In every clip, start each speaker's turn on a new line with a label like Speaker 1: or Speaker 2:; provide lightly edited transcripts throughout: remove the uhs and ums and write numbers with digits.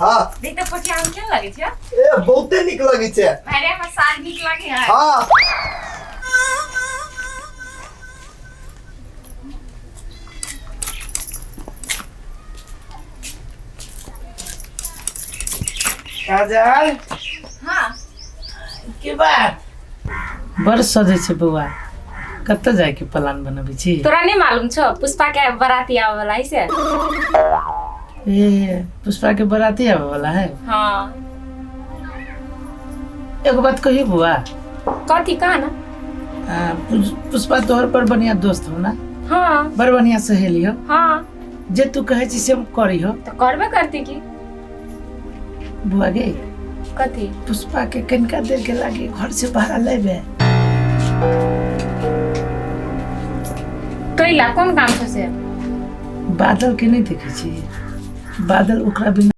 Speaker 1: हाँ।
Speaker 2: देख तऽ पटिया हम केहन लगै छै?
Speaker 1: ए बहुते नीक लगै छै।
Speaker 2: अरे हमर साड़ी नीक लगै है?
Speaker 1: हाँ।
Speaker 3: काजल।
Speaker 2: हाँ।
Speaker 3: के बात बड़ सजै छै बौआ, कतऽ जायके प्लान बनबै छी?
Speaker 2: तोरा नहीं मालूम छौ, पुष्पा के बाराती आवे वाला है से।
Speaker 3: ए पुष्पा के बराती आवे वाला है?
Speaker 2: हाँ।
Speaker 3: एगो बात कहियो बौआ?
Speaker 2: कथी कहा ना।
Speaker 3: पुष्पा तोहर बड़ बढ़िया दोस्त हो ना?
Speaker 2: हाँ।
Speaker 3: बड़ बढ़िया सहेली हो?
Speaker 2: हाँ।
Speaker 3: जे तू कहै छी से हम करी हो?
Speaker 2: तो करबे करती की।
Speaker 3: बुआ गे।
Speaker 2: कथी?
Speaker 3: पुष्पा के कनिका देर के लागी घर से बाहर लेबे।
Speaker 2: कैला कोन काम छौ से?
Speaker 3: बादल के नहीं देखे छी, बादल ओकरा बिना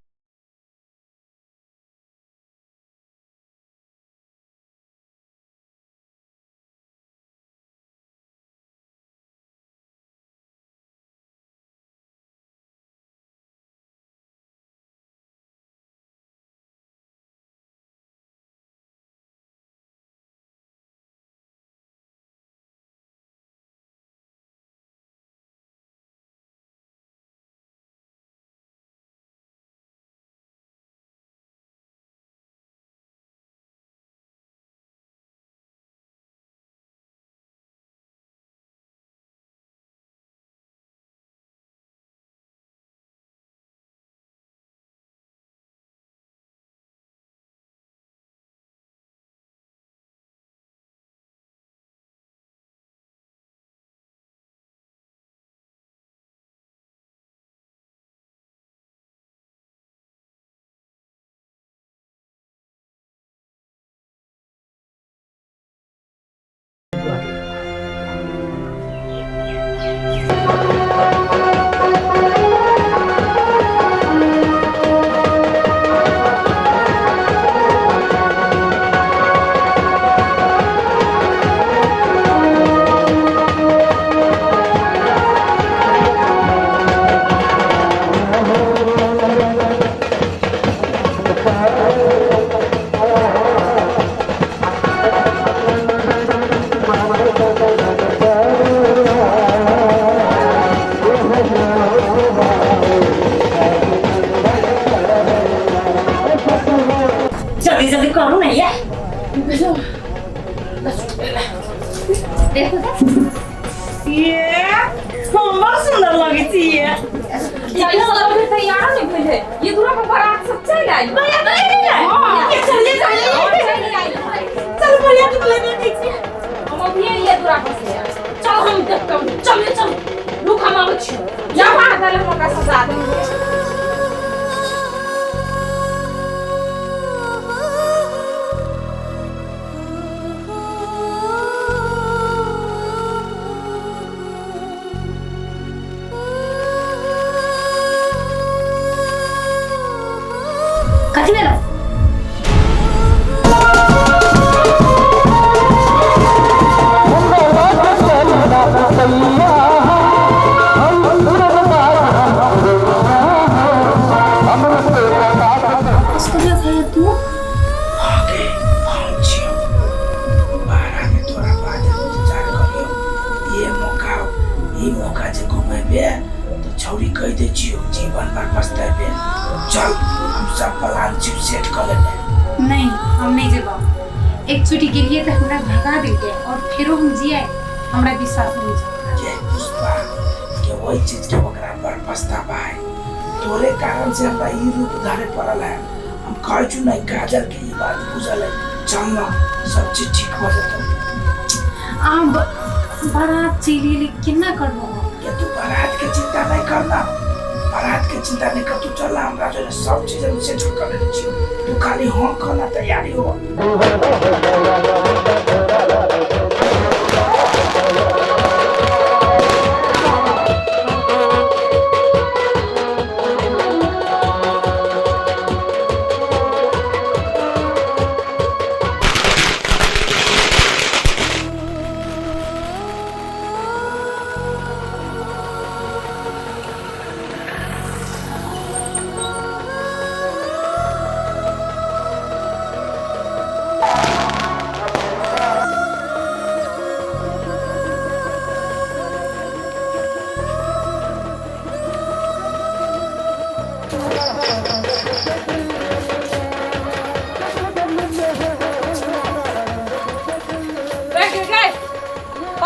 Speaker 4: जल्दी जल्दी करू ना ये।
Speaker 2: देखो तो
Speaker 4: ये हम बड़ सुंदर लगे छी ये।
Speaker 2: चल सब अभी तैयार नहीं भेल है, ये दूरा पर बारात सब चल आई।
Speaker 4: भैया तो ले ले।
Speaker 2: हाँ।
Speaker 4: ये चल ले चल ले।
Speaker 2: चल आई।
Speaker 4: चल भैया के ले ले छी।
Speaker 2: हम अभी ये दूरा पर से आए।
Speaker 4: चल हम देखम, चल ले चल, रुक हम आबै छी।
Speaker 2: जा बाहर दल हम ओकरा सजा देंगे।
Speaker 4: कथी भेलो?
Speaker 5: तू
Speaker 3: आगे हम छियो बारह में तोरा बाद इंतजार करियो। ये मौका, ई मौका जे घुमेबे तो छौरी कह दे छियो जीवन भर पछतेबे। चल हम सब प्लान छियो सेट कर लेने।
Speaker 5: नहीं हम नहीं जेबो, एक चोटी गेलिए तो हमरा भगा देलकै और फेरो हम जिए हमरा विश्वास नहीं छै।
Speaker 3: ये पुष्पा के वही चीज के ओकरा पर पछतावा है, तोरे कारण से हमरा ई रूप धारे पड़ल है। हम कहै छु नहीं काजल के ई बात बुझल है। चल ना सब चीज ठीक हो जतौ।
Speaker 5: आ बारात चलि गेलै केना करबो हम?
Speaker 3: के तू बारात के चिंता नहीं करना, बारात के चिंता नहीं कर, तू चल ना हमरा जो सब चीज हम सेट कर लेने छियो, तू खाली हाँ कहना तैयारी हो।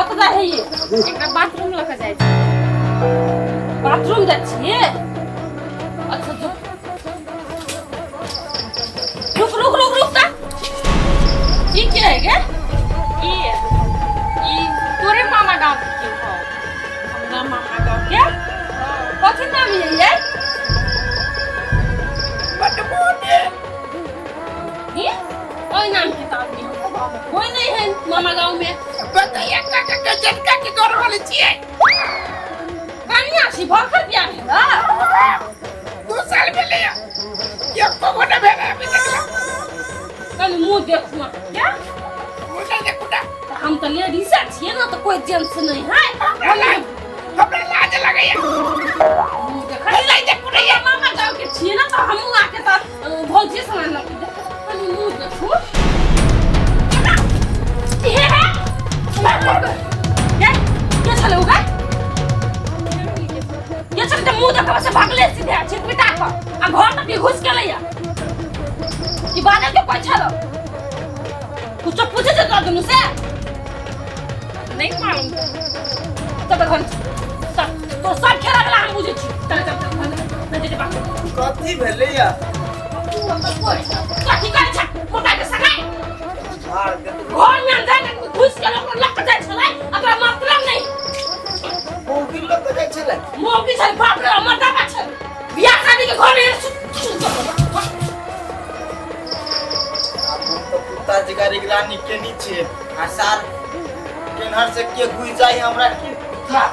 Speaker 4: कतऽ जाइ है ये?
Speaker 2: एकरा बाथरूम लऽ कऽ जाइ छी।
Speaker 4: बाथरूम जाइ छियै? अच्छा जो, रुक रुक रुक रुक ता।
Speaker 2: ई के है गे? ई ई तोरे मामा गाँव के केओ हौ।
Speaker 4: हमरा मामा गाँव के? कथी नाम ये ये? ई ओहि नाम के तऽ आदमी हमरा गाँव में कोई नहीं है मामा गाँव में।
Speaker 3: बताइए काका के जनका के कर रहल छियै?
Speaker 4: कनिया छी, भरखर बियाह भेल हँ?
Speaker 3: 2 साल भेलै एको गो नहि भेलै अभी तक।
Speaker 4: कनि मुँह देखू अहाँ क्या?
Speaker 3: मुँह नहि देखू ना।
Speaker 4: हम तऽ लेडीज छियै ने, तऽ कोइ जेंट्स नहीं है।
Speaker 3: हमरा लाज लगैया।
Speaker 4: मुँह देखै
Speaker 3: नहि देखू ने।
Speaker 4: मामा गाँव के छियै ने, तऽ हमहूँ आके तऽ भौजी समान लग। कनि मुँह देखू। हे हे, के के छलै उ गे? के छलै जे मुँह देखबै से भागले सीधे छिटपिटा कऽ आ घर तक भी घुसि गेलैया? ई बाजल के कोइ छलो? कुछो पूछे छै तोरा दुनू से?
Speaker 2: नहीं मालूम।
Speaker 4: चल घर चल, तोर सब खेला वाला हम बुझै छी। चल चल चल, घर नहीं जेतै बाप।
Speaker 1: कथी भेलैया?
Speaker 4: कथी करै छै मोटा के सगाई?
Speaker 1: मार दे।
Speaker 4: घर में अंदर घुस के लोक लग जाइ छलै, एकरा मतलब नहीं।
Speaker 1: मौगी लग के जाइ छलै?
Speaker 4: मौगी छै बाप रे, मर्दाबा छै। बियाह शादी के घर में
Speaker 1: आब हम तऽ कुत्ता जकाँ निगरानी केने छियै आ सार केन्हर से के घुसि जाइ हमरा की था।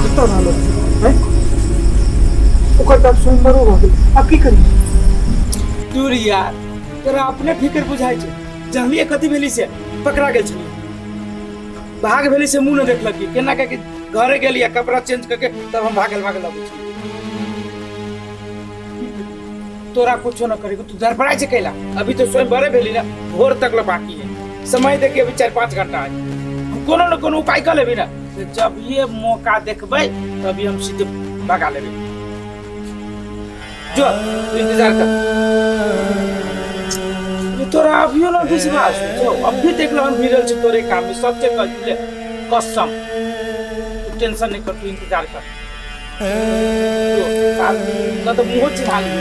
Speaker 6: कतऽ रहल हैं? ओकर तऽ आब सोमवारो भऽ गेल, आब की करी? दूर यार, तोरा अपने फिक्र बुझाइ छै। जानलियै कथी भेली से पकड़ा गेल छलियै।
Speaker 3: भाग भेली से मुँह न देखलक केना के घरे गेली आ कपड़ा चेंज करके तब हम भागल भागल अबै छी। तोरा कुछो न करे, तू धड़फड़ाइ छै कैला? अभी तो स्वयं बड़े भेली ना, भोर तक ले बाकी है समय, देखिए अभी 4-5 घंटा है। हम कोनो न कोनो उपाय कर लेबी ना, तो जब ये मौका देखबै तभी हम सीधे भगा लेबे। जो तू इंतजार कर। अरे तोरा अभियो ना विश्वास हो? अभी देख लो हम भिड़ल छी तोरे काम में, सच्चे कह ले कसम। तू टेंशन नहीं कर, तू इंतजार कर। जो, न तो मुंह चिन्हा ली।